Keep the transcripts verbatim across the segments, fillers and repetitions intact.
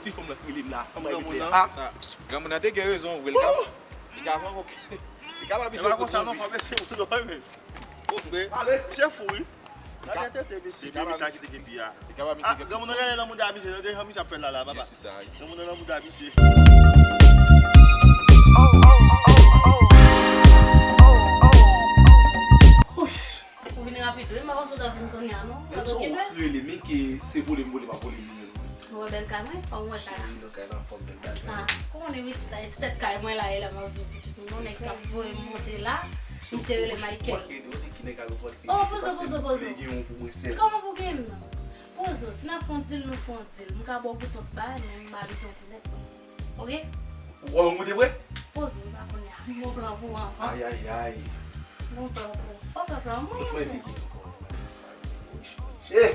Ti fanm nan k rele m la. Fanm granmoun nan. Ah, granmoun nan te gen rezon vre. Li ka, li ka pran kòb. Li ka pa misye. E pa konsa non, fò mesye ou non, men. Ou vre. Ale. Misye fou, wi. Gade tete misye. Depi sa ki te gen pi a. Li ka pa misye. Ah, granmoun nan gade nan mouda misye, tande jan misye ap fè la la, papa. Yes, se sa, wi. Granmoun nan nan mouda misye. Ou vin rapid, wi, m pa panse w t ap vin kounye a, non. Menm si w rele, men ke se vole m vole, m ap vole m vini. Ou wè bèl kay mwen? Fò m wè kay la. Cheri, non, kay la anfòm, bèl bagay. Ah, kòman w ye, wi, ti tèt kay mwen la, e la m ap viv, pitit mwen, nèg k ap voye m monte la. Misye rele Michael. Oh, pozo, pozo, pozo. Kòman pou gen m nan? Pozo, si n ap fè yon deal, nou fè yon deal. M ka ba w goute yon ti bagay, men m pa bezwen w konnen. Oke? Ou kwè m goute vre? Pozo, m pa konnen. M gon plan pou ou anvan. Ay, ay, ay. M gon plan pou ou. Fò w fè plan pou mwen, monchè.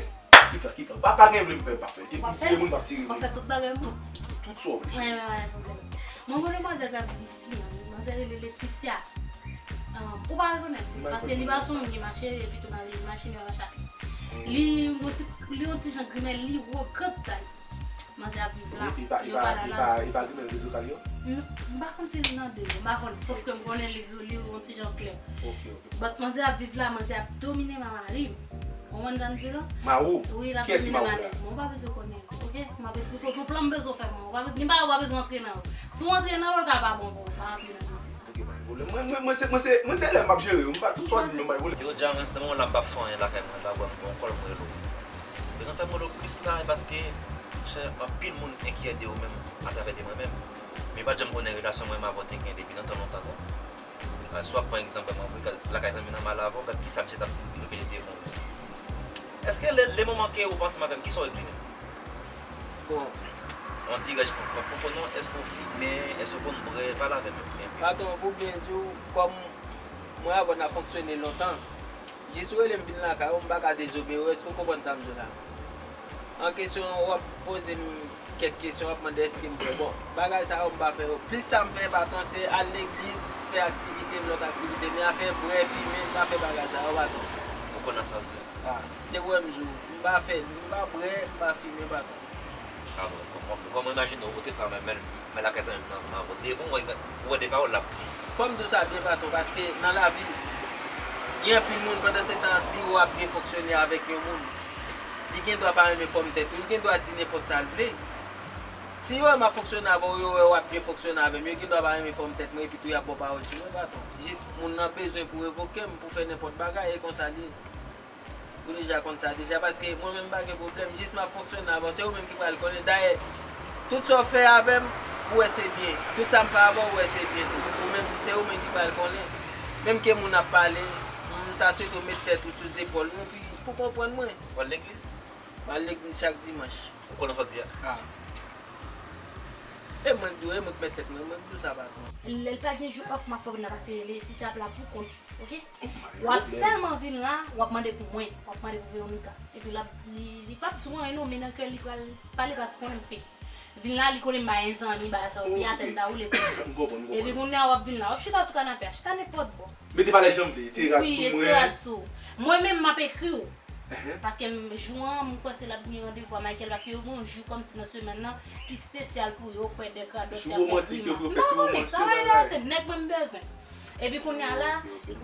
Ki plan, ki plan? Pa, pa gen vle m fè, m pa fè. Depi m tire moun, m ap tire moun. W ap fè tout bagay pou mwen? Tout, tout, tout sa w vle. Wi, wi, wi, pwoblèm. Mwen gon demwazèl k ap viv isi, manmi. Demwazèl rele Leticia. Ahn, ou pa rekonèt li, paske li pa sou moun ki mache, epi tou mari li mache, li pa mache ak li. Li yon ti, li yon ti jan grimèl, li wo, gran tay. Manzè ap viv la. Li, li pa, li pa, li pa, li pa grimèl rezo kal yo? Non, m pa konn si li nan de yo, m pa konn, sof ke m konnen li, li yon ti jan klè. Ok, ok. But manzè ap viv la, manzè ap domine mari m. Ou konprann sa m di w la? Mari w? Wi, l ap domine mari m. Mwen pa bezwen konnen, ok? M ap esplike w, se yon plan m bezwen w fè pou mwen. Ou pa bezwen, gen bagay ou pa bezwen antre nan yo. Si w antre nan yo, l ka pa bon pou ou. Pa antre nan dosye sa. Ok, pa gen pwoblèm. Mwen, mwen, mwen se, mwen se, mwen se lè m ap jere yo. M pa tout sa w di m, mwen pa gen pwoblèm. Yo, James, nan moman la m pa fè anyen lakay mwen, m pa bwè, m gon kòl mwen rele w. Rezon fè m rele w plis la, e paske, monchè, anpil moun enkyète yo menm atravè de mwen menm. Men yo pa t janm konnen relasyon mwen menm avè w te gen depi nan tan lontan, non. Si w ap pran egzanp mwen vre, gad lakay zanmi nan m al avè w, gad kisa misye t ap di, repete devan w. Èske le, le moman ke ou pa ansanm avè m, kisa w regle menm? Bon. On dirèj pou, pou, pou konnen èske w fimen, èske w konn bwè, pale avè m yon ti enpe. Patwon, pou byen di w, kòm mwen avè w n ap fonksyone lontan, jis ou rele m vin lakay ou, m pa ka dezobeyi w, èske w konprann sa m di w la? An kesyon, w ap poze m kèk kesyon, w ap mande èske m bwè. Bon, bagay sa yo m pa fè yo. Plis sa m fè, patwon, se al legliz, fè aktivite m, lòt aktivite. Men afè bwè, fimen, m pa fè bagay sa yo, patwon. Ou konn nan sa w di a? Ah, te wè m jou. M pa fè, m pa bwè, m pa fimen, patwon. Ah bon, kòm, kòm, kòm imajine w, ou te fè men, men, men lakay zanmi m nan, nan, devan w wè, w wè de pawòl l ap di. Fò m di w sa byen, patwon, paske nan lavi, gen anpil moun pandan se tan biwo ap byen fonksyone avèk yon moun. Li gen dwa pa renmen fòm tèt ou, li gen dwa di nenpòt sa l vle. Si yo wè m ap fonksyone avè w, yo wè w ap byen fonksyone avè m, yo gen dwa pa renmen fòm tèt mwen, epi tou y ap ba w pawòl sou mwen, patwon. Jis moun nan bezwen pou revoke m, pou fè nenpòt bagay, e konsa l ye. Ou deja konn sa deja, paske mwen menm m pa gen pwoblèm, jis m ap fonksyone avè w, se ou menm ki pral konnen. Dayè, tout sa w fè avè m, ou wè se byen. Tout sa m fè avè w, ou wè se byen tou. Ou menm, se ou menm ki pral konnen. Menm ke moun ap pale, m ta swete w met tèt ou sou zepòl mwen, epi pou konprann mwen. Ou al legliz? M al legliz chak dimanch. Ou konn sa w di a? Ah. E mwen k di w, e mwen k met tèt mwen, mwen k di w sa, patwon. Lè l pa gen jou off, m ap fè w vin la, paske Leticia ap la pou kont li, ok? W ap sèlman vin la, w ap mande pou mwen, w ap mande pou Veronica. Epi l ap, li, li p ap di w anyen non, men nan kè l li pral pale, paske w konnen m fake. Vin la, li konnen m pa gen zanmi, bagay sa yo, epi atè l ta woule pou li. Epi kounye a w ap vin la, w ap chita sou kanape a, chita nenpòt bò. Mete pa lè jan m vle, tire rad sou mwen. Wi, tire rad sou. Mwen menm, m ap ekri w. Paske m, jou an, m kwè se l ap gen randevou a Michael, paske yo gen yon jou kòmsi nan semèn nan ki espesyal pou yo, kwè dèk radòt ki ap fè grimas. M pa konnen, travay la se nèg mwen m bezwen. Epi kounye a la,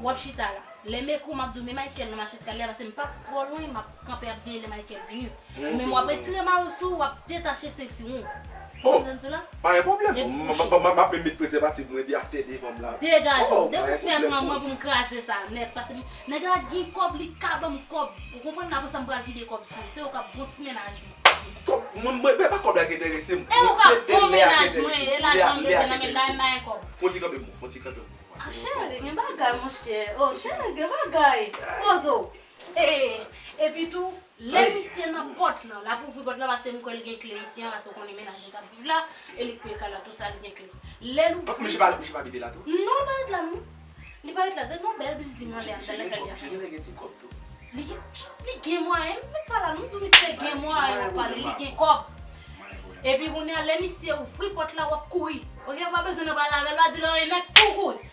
w ap chita la. Lè m ekri w, m ap di w, men Michael nan mache eskalye a, paske m p ap twò lwen, m ap kanpe ap veye lè Michael vini. Men w ap retire mayo sou ou, w ap detache sentiwon w. Oh, pa gen pwoblèm. M, m, m, m ap menm met prezèvatif mwen de atè devan m la. Degaje w. Depi w fè plan mwen pou m kraze sa nèt, paske nèg la gen kòb, li ka ban m kòb. Ou konprann, apre sa m pral vide kòb sou ou. Se ou k ap bon ti mennaj mwen. Kòb, mwen, mwen, mwen, pa kòb la ki enterese m. E ou k ap bon mennaj mwen, e lajan m bezwen nan men l la, m pa gen kòb. Fon ti kanpe m, fon ti kanpe m. Ah, cheri, gen bagay, monchè. Oh, cheri, gen bagay. Poze w. E, epi tou, lè misye nan pòt lan, l ap ouvri pòt lan, paske m kwè l gen kle isi an, paske w konnen mennaj li k ap viv la, e li k peye kay la, tou sa, li gen kle. Lè l ouvri. Misye pa, misye pa abite la tou? Non, li pa ret la, non. Li pa ret la, gen yon bèl building anlè a, misye gen kòb, misye gen ti kòb tou. Li gen, li gen mwayen, m met sa la, nou di w misye gen mwayen, w ap pale, li gen kòb. Epi kounye a, lè misye ouvri pòt la, w ap kouri. Ok, ou pa bezwen nan pale avè l, pa di l anyen, nèt, tou kouri.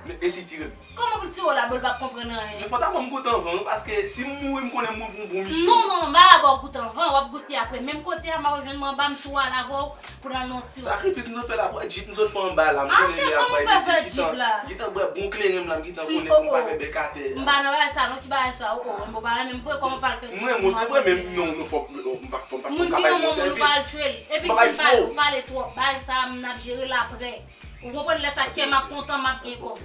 Men e si tire m? Kòman pou l tire w la, bon, l p ap konprann anyen? Men fò ta ban m goute anvan, wi, paske si m mouri, m konnen m mouri pou misye. Non, non, non, m pa la ba w goute anvan, w ap goute apre. Menm kote a, m ap jwenn mwen anba, m sou al avè w pou n al nan yon ti wòch. Sakrifis m sot fè la, bwè djip m sot fè anba la, m konnen lè ap bay depi gentan, gentan bwè bon kleren m la, m gentan konnen pou m pa fè bèk atè a. M pa nan bagay sa non, ki bagay sa, o, o, m pa renmen m vre, kòman w pral fè djip? Mwen, mwen se vre, men non, non, fò m pa, fò m pa, fò m pa bay bon sèvis. Moun ki nan moun, ou pale twòp, bagay sa, m ap jere l apre. Ou konprann lè sa kè m ap kontan, m ap gen kòb.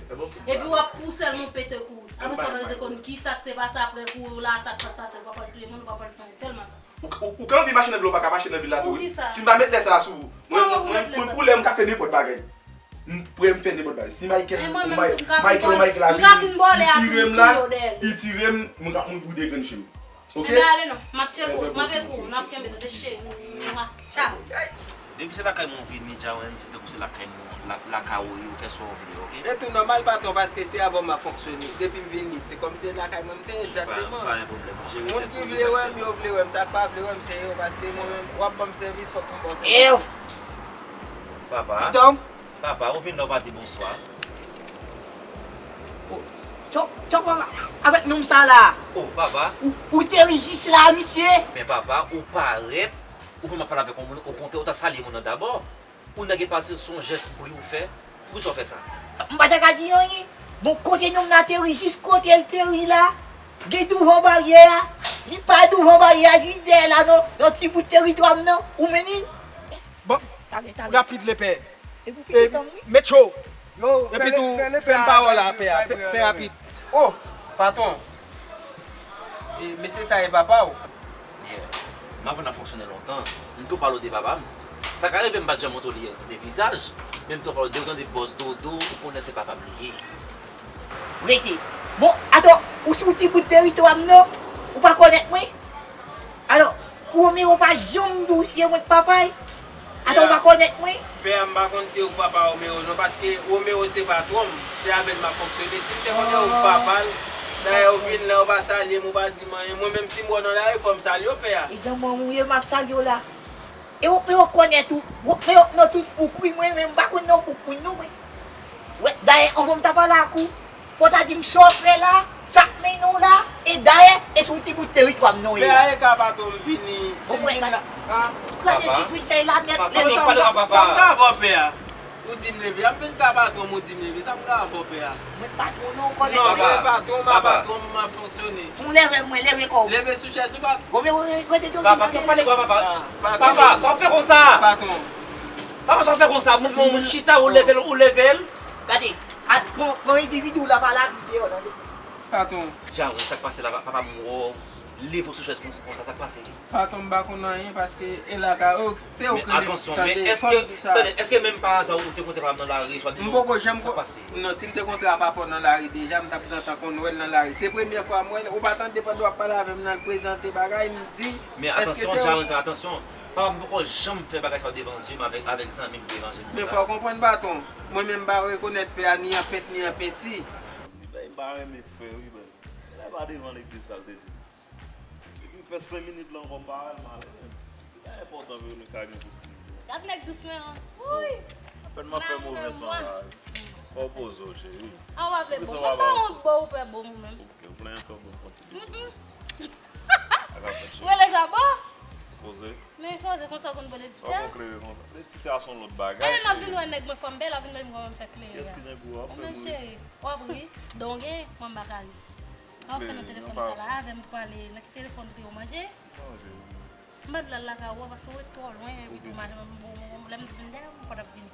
Epi w ap pou sèlman pete kouri. Apre sa w pa bezwen konn kisa k te pase apre kouri w la, sa k pa t pase, ou pa pral touye moun, ou pa pral fè anyen, sèlman sa. Ou, ou, ou ka anvi mache nan vil la, ou pa ka mache nan vil la tou, wi. Si m pa met lè sa a sou ou, mwen, mwen, mwen, mwen, pou lè m ka fè nenpòt bagay. M prè m fè nenpòt bagay. Si Michael, ou Michael, ou Michael la vini, li tire m la, li tire m, mwen ka mouri pou de grenn je m. Ok? Enben ale non, m ap tcheke w, m ap ekou, m ap kenbe tande cheri. Mwa. Tchao. Depi se lakay mwen w vini, Jawens, se tankou se lakay mwen, la, lakay ou ye, ou fè sa w vle, ok? E tou nòmal, patwon, paske se avè w m ap fonksyone. Depi m vini, se kòmsi se lakay mwen m te ye, egzakteman. Pa, pa gen pwoblèm, m jere tèt mwen. Moun ki vle wè m, yo vle wè m, sa k pa vle wè m, se yo, paske mwen menm, w ap ban m sèvis, fòk m ba w sèvis. Ew! Papa? Kitan m? Papa, ou vin la ou pa di bonswa. Oh, sa w fè avèk nonm sa la? Oh, papa. Ou, ou te ri jis la, misye? Men papa, ou parèt, ou wè m ap pale avèk yon moun, okontrè, ou ta salye moun nan dabò. Ou nèg e pa se yon jès bri ou fè, poukisa w fè sa? M pa ta ka di anyen. Bon, kote nonm nan te ri, jis kote l te ri la, gen douvan baryè a. Li pa douvan baryè a, li dèyè la, nan, nan ti bout teritwa m nan. Ou mennen l? Bon, rapid lepè. Metcho. Epi tou, fè m pawòl la, pè a. Fè rapid. Oh, patwon. E, mesye sa e papa w? Yeah. M avè n ap fonksyone lontan. M tou pale w de papa m. Sa ka rive m pa t janm montre w li de vizaj, men m tou pale w de, ou tande bòs Dodo, ou konnen se papa m li ye. Rete. Bon, atò, ou sou ti bout teritwa m nan? Ou pa konnèt mwen? Alò, Romero pa janm di w se mwen k papa l? Atò, ou pa konnèt mwen? Pè a, m pa konn si ou k papa Romero non, paske Romero se patwon m, se avè l m ap fonksyone. Si m te konnen ou k papa l, dayè ou vin la, ou pa salye m, ou pa di m anyen. Mwen menm, si m wè w nan lari, fò m salye w, pè a. E granmoun ou ye, m ap salye w la. E ou, e ou konnèt ou, ou, e ou nan tout fouk, wi, mwen menm, m pa konn nan fouk moun non, mwen. Dayè, anvan m ta pale ak ou, fò w ta di m sa w fè la, sa k mennen w la, e dayè, e sou ti bout teritwa m nan w ye la. Pè a, e ka patwon m vini, si m vin la, a. Kraze figi chay la nèt, leve. Sa m ka fè w, pè a? Ou di m leve, y ap vin ka patwon m, ou di m leve, sa m ka fè w, pè a? Mwen patwon non, ou konnen. Non, mwen patwon, m a patwon m, m ap fonksyone. Ou leve mwen, leve kò w. Leve sou chèz ou pa. Gòmè ou rete tou. Papa, pa pale kwa papa. Papa, sa w fè konsa? Patwon. Papa, sa w fè konsa? Moun, moun, moun chita, ou leve l, ou leve l. Gade, pran endividi w la pa lavi deyò, tande. Patwon. Djawens, sa k pase la, papa m wè w leve w sou chèz konsa, sa k pase? Patwon, m pa konn anyen, paske e la ka, se ou k rele, tande. Men atansyon, men èske, tande, èske menm pa aza ou te kontre papa m nan lari, swadizan, sa k pase? Non, si m te kontre a papa w nan lari deja, m t ap gentan konn wè l nan lari. Se premyè fwa m wè l. Ou pa tande pandan w ap pale avè m nan, l prezante bagay, m di, èske se ou? Men atansyon, Djawens, atansyon. Papa m poko janm fè bagay sa yo devan zye m avèk, avèk zanmi m devan je m konsa. Men fò w konprann, patwon. Mwen menm m pa rekonèt pè a ni an pent, ni an penti. Li bay m pa renmen frè wi, men. Lè pa devan legliz sa l te di m. Depi m fè senk minit la ankò m pa wè l, m ale menm. Ki bagay enpòtan Veronica gen pou l di m tou? Gad nèg dous mwen an. Wouy! Apèn m ap fè move san la. Fò w poze w, cheri. A w pa vle bon. Mwen m pa wont bo ou pè bo m ou menm. Ok, ou plenyen twòp, bon, fon ti bebe. Rele sa bo. Poze. Men koze konsa w konn bo Letisya? Fò w klere konsa. Letisya se yon lòt bagay, cheri. Lè m ap vin wè nèg mwen fò m bèl, ap vin mande m kòman m fè klere a. Kiyès ki nèg ou a? Ou menm cheri. W ap ri. Donge, mwen m pa ka ri. An fè nan telefòn sa la avè m pou pale nan ki telefòn ou te yo manje? M pa t vle al lakay ou a paske ou ret twò lwen epi tou madanm mwen bon bon lè m vin dèyè ou m konn ap vini.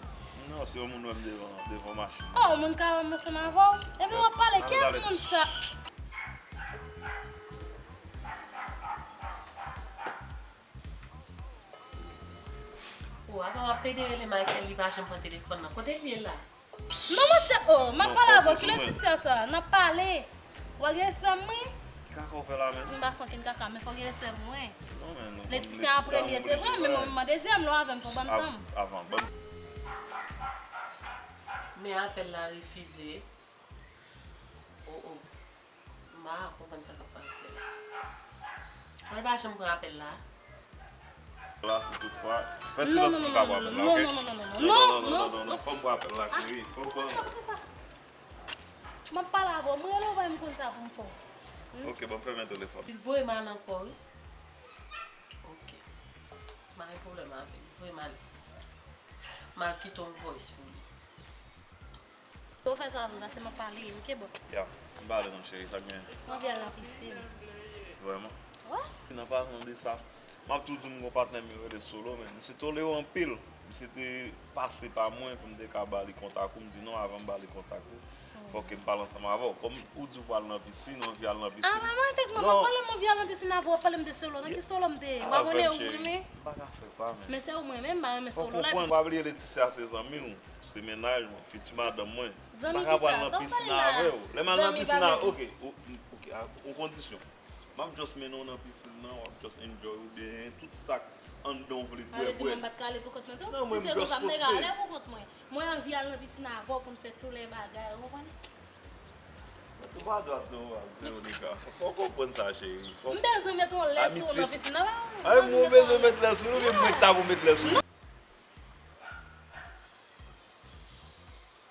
Non, se yon moun wè m devan devan machin. Oh, yon moun ka wè m ansanm avè w? Epi w ap pale kiyès moun sa? Oh, apa w ap plede rele Michael li pa janm pran telefòn nan. Kote l ye la? Non monchè, oh, m ap pale avè w, ki Letisya sa? N ap pale. Ou pa gen respè pou mwen? Ki kaka w fè la menm? M pa fè okenn kaka, men fò w gen respè pou mwen. Non men non. Letisya an premye, se vre, men mwen menm an dezyèm, lè w avè m fò w ban m tan m. Avan, ban m. Men apèl la refize. Oh oh. M pa ka konprann sa k ap pase la. Mwen pa janm pran apèl la. La si toutfwa. Fè silans pou m ka pran apèl la, ok? Non, non, non, non, non, non, non, non, non, non, non, non, fò m pran apèl la, cheri. Fò m pran. Kisa, kisa? M ap pale avè w, m rele w, m konn sa pou m fè w. Ok, ban m fèmen telefòn. Li voye m al ankò, wi. Ok. M pa gen pwoblèm avè l. Voye m al. M al kite yon voice pou li. Ou fè sa avè m, paske m ap pale, ok, bò. Ya, m pale non, cheri, sa k gen? M anvi al nan pisin. Vrèman? Wè? Nan palan de sa, m ap toujou di m gon patnè m yo rele Solo, men misye tolere anpil. Misye te pase pa mwen pou m te ka ba li kontak ou. M di non, avan m ba li kontak ou, fòk m pale ansanm avè w. Kòm ou di w pral nan pisin, ou anvi al nan pisin. Ah, manman, tèt mwen, pa pale m anvi al nan pisin avè w, pale m de Solo. Nan ki Solo m te ye? W abone ou renmen? M pa ka fè sa, men. Men se ou m renmen, m pa renmen Fòk Solo. ou konprann, pa bliye Leticia se zanmi w, se mennaj mwen, fiti madanm mwen. M Zanmi pa ka ki pral sa? nan Sa w pisin pale la? avè w. Lè m al nan Zanmi pisin pa avè vle w, ok, o- ok, a- on kondisyon. M ap just mennen w nan pisin nan, w ap just enjoy ou byen, tout sa k anndan w vle Sa vle bwè, di mwen bwè. pa t ka ale pou kont mwen tou? Non, Si mwen, se m just konsa, m te ka poste. Ale pou kont mwen. Mwen anvi al nan pisin avè w pou n fè tou lè bagay, ou konprann? Ou pa dwat non, Veronica. Fò w konprann sa, cheri. Fò M bezwen met yon lè sou ou nan pisin nan, pa Ay, mwen bezwen met lè sou nou, men mwen ta pou met lè sou nou.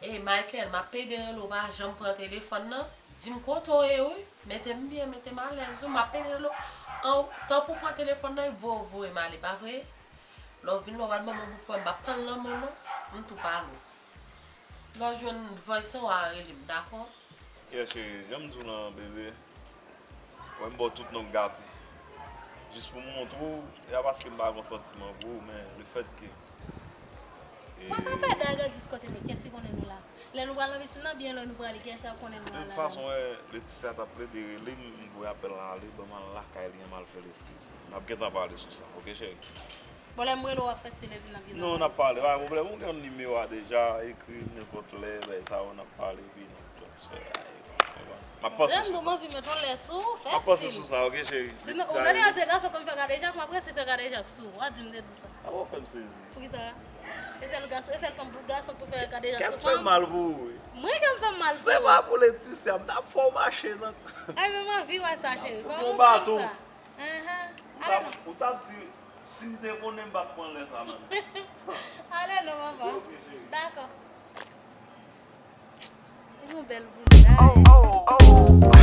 Ey, Michael, m ap pede rele w, pa janm pran telefòn nan. Di m kote w ye, wi. Mete m byen, mete m alèz, wi. M ap pede rele w. An, tanpri w pran telefòn nan, voye w voye m ale, pa vre? Lè w vin la, w al ban m yon bout pwen, m p ap pran l nan men w, non. M tou pale w. Lè w jwenn voice an, w a rele m, dakò? Yeah, cheri, jan m di w lan, bebe, wè m ba w tout non gate. Jis pou m montre w, e pa paske m pa gon santiman pou ou, men le fèt ke Mwen fè pèdè a gad jis kote men kiyès ki konnen nou la. Lè nou pral nan pisin nan, byen lè nou prale, kiyès k ap konnen nou De la tout la. Fason, wè, Leticia t ap plede rele m, m voye apèl lan ale, ban m al lakay li an, m al fè l eskiz. N ap gentan pale sou sa, ok, cheri? Bon, lè m rele w, w ap fè stil epi n ap gentan Non, n ap pale, pa gen pwoblèm. Ou gen nimewo a deja, ekri m nenpòt lè, bay sa yo, n ap pale, epi n ap just fè. M ap panse sou sa. M anvi met yon lè sou ou, fè M ap panse stil. Sou sa, ok, cheri? Sinon, ou gade yon ti gason konn fè kadejak, m ap resi fè kadejak sou ou. W a di m te di w sa. Apa w fè m sezi? Poukisa? E sèl gason, e sèl fanm pou gason pou fè kadejak sou fanm? Kè m fè mal pou ou, wi. Mwen kè m fè m mal pou ou. Se pa pou Leticia, m t ap fè w mache nan. Ay, men m anvi wè sa, cheri. Pou yon baton. Ahan. Ou t ap di, si m te konnen, m pa t pran lè sa nan men. Ale non, papa. Ok, cheri. Dakò. Li gon bèl boul la.